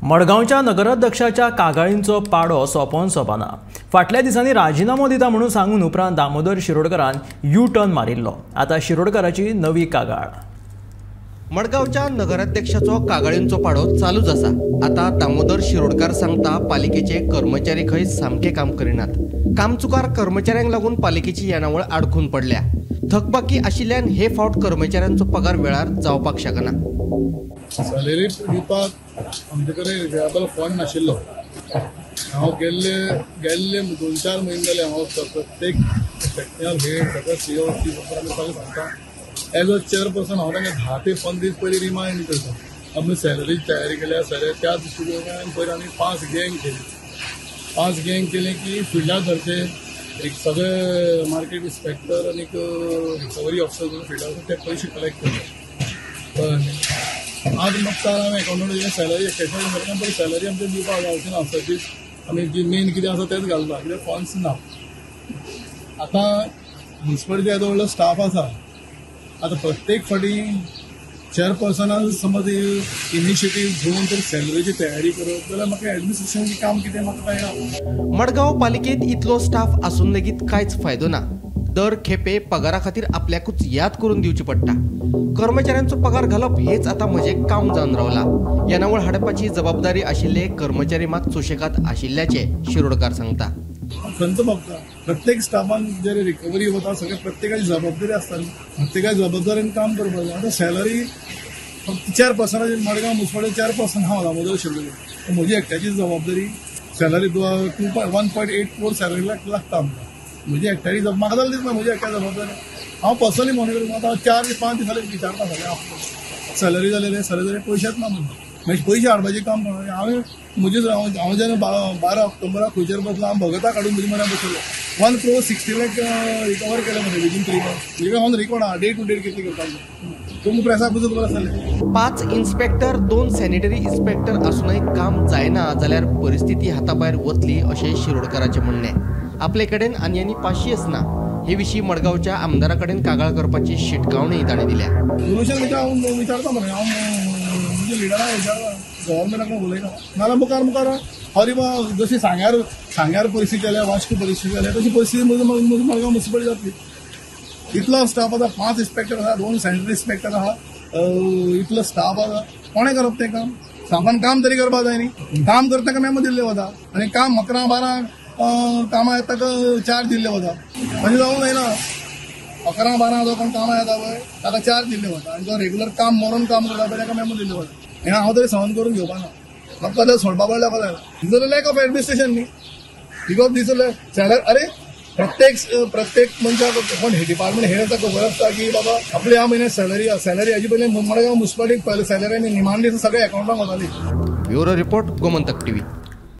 मडगांवच्या नगराध्यक्षाच्या कागाळींचो पाडो सोंपोन सोंपना. फाटल्या दिसांनी राजिनामो दिता म्हणून सांगून उपरांत दामोदर शिरोडकरान यू टर्न मारिल्लो. आतां शिरोडकराची नवी कागाळ. मडगांवच्या नगराध्यक्षाचो कागाळींचो पाडो चालूच आसा. आतां दामोदर शिरोडकर सांगता पालिकेचे कर्मचारी खंय सामके काम करिनात. कामचुकार कर्मचाऱ्यांक लागून पालिकेची येणावळ आडखून पडल्या. थकबाकी आशिल्ल्यान हे फावट कर्मचाऱ्यांचो पगार वेळार जावपाक शकना. सॅलरी दिवपाक आमचे कडेन रिजनेबल फंड नाशिल्लो. हांव गेल्ले गेल्ले 2-4 म्हयने जाले हांव प्रत्येक सेक्शनल हेड सगळे सीओ सी आमी सगळें सांगता. एज अ चेअरपर्सन हांव तांकां 10 ते 15 दीस पयलीं रिमायंड करता. आमी सॅलरी तयारी केल्या. सॅलरी त्या दृश्टीकोनान पयलीं आमी 5 गँग केली. 5 गँग केले की फिल्डार धरचे एक सगळे मार्केट इन्स्पेक्टर आनी रिकवरी ऑफिसर म्हणून फिल्डार ते पयशे कलेक्ट करता. आज मुखार आमी अकाउंटंट सॅलरी कॅश पयली सॅलरी आमचे दिवपाक जावची ना. सगळी आमी जी मेन कितें आसा तेंच घालता, कित्याक फंड्स ना. आतां म्युनिसिपालिटी येदो व्हडलो स्टाफ आसा. आतां प्रत्येक फावटी चेअरपर्सनान समज इनिशिएटीव घेवन तर सॅलरीची तयारी करप जाल्यार म्हाका एडमिनिस्ट्रेशनाचें काम कितें म्हाका कळना. मडगांव पालिकेंत इतलो स्टाफ आसून लेगीत कांयच फायदो ना. दर खेपे पगारा खातीर आपल्याकूच याद करून दिवची पडटा. कर्मचाऱ्यांचो पगार घालप हेच आतां म्हजें काम जावन रावला. येणावळ हाडपाची जबाबदारी आशिल्ले कर्मचारी मात सुशेगाद आशिल्ल्याचें शिरोडकार सांगता. खंत भोगता प्रत्येक स्टाफान जे रिकवरी वता सगळे प्रत्येकाची जबाबदारी आसता. प्रत्येकाची जबाबदारीन काम करपाक जाय. आतां सॅलरी फक्त 4%, मडगांव मुसवाडे 4% हांव दामोदर शिरोडकर, म्हजी एकट्याची जबाबदारी. सॅलरी 1.8 क्रोर सॅलरी लागता आमकां. म्हजी एकट्याची म्हाका जाल्यार दिसना म्हजी एकट्या जबाबदारी. हांव पर्सनली मॉनिटर आतां 4 ते 5 दीस जाले विचारता सगळें. सॅलरी जालेले सॅलरी जाले पयशेच ना म्हणून मागीर पयशे हाडपाचें काम करता. हांवें म्हजे हांव जेन्ना 12 ऑक्टोबराक खंयचेर बसलो हांव भगता काडून म्हजे मना बसलो. 1 क्रोर 60 लाख रिकवर केले मरे विदीन 3 मंथ्स. म्हणजे हांव रिकॉर्ड आहा डे टू डे कितले करता तुमकां प्रेसाक पसून खबर आसतलें. 5 इन्स्पेक्टर 2 सॅनिटरी इन्स्पेक्टर आसूनय काम जायना जाल्यार परिस्थिती हाताभायर वतली अशें शिरोडकराचें म्हणणें. आपले कडेन आनी आनी पाशियेस ना हे विशीं मडगांवच्या आमदारा कडेन कागाळ करपाची शिटकावणी ताणें दिल्या. सोल्युशन म्हणजे हांव विचारता मरे, हांव म्हणजे लिडराक विचारता, गव्हर्मेंटाक उलयता. नाजाल्यार मुखार मुखार हरी बा जशी सांग्यार सांग्यार परिस्थिती जाल्या, वास्को परिस्थिती जाल्या, तशी परिस्थिती मडगांव मुन्सिपालिटी जातली. इतलो स्टाफ आसा, 5 इन्स्पेक्टर आसा, 2 सॅनिटरी इन्स्पेक्टर आसा, इतलो स्टाफ आसा. कोणें करप तें काम? स्टाफान काम तरी करपाक जाय न्ही. काम करता काय मेमो दिल्ले वता आनी काम 11-12 कामां येता चार्ज दिल्ले वता. अशें जावंक जायना. 11-12 जो कोण कामां येता पळय ताका चार्ज दिल्ले वता आनी जो रेगुलर काम मरून काम करता पळय ताका मेमो दिल्ले वता. हें हांव तरी सहन करून घेवपा ना. म्हाका जाल्यार सोडपा पडल्या जायना. This is lack of administration न्ही. Because this salary. अरे प्रत्येक प्रत्येक मनशाक कोण डिपार्टमेंट हेड आसा खबर आसता की बाबा आपल्या ह्या म्हयन्याक सॅलरी सॅलरी हाजी पयलीं मडगांव मुन्सिपालिटीक सॅलरी आनी निमाणे दिसा सगळे अकाउंटांक वताली. Bureau report, Gomantak TV.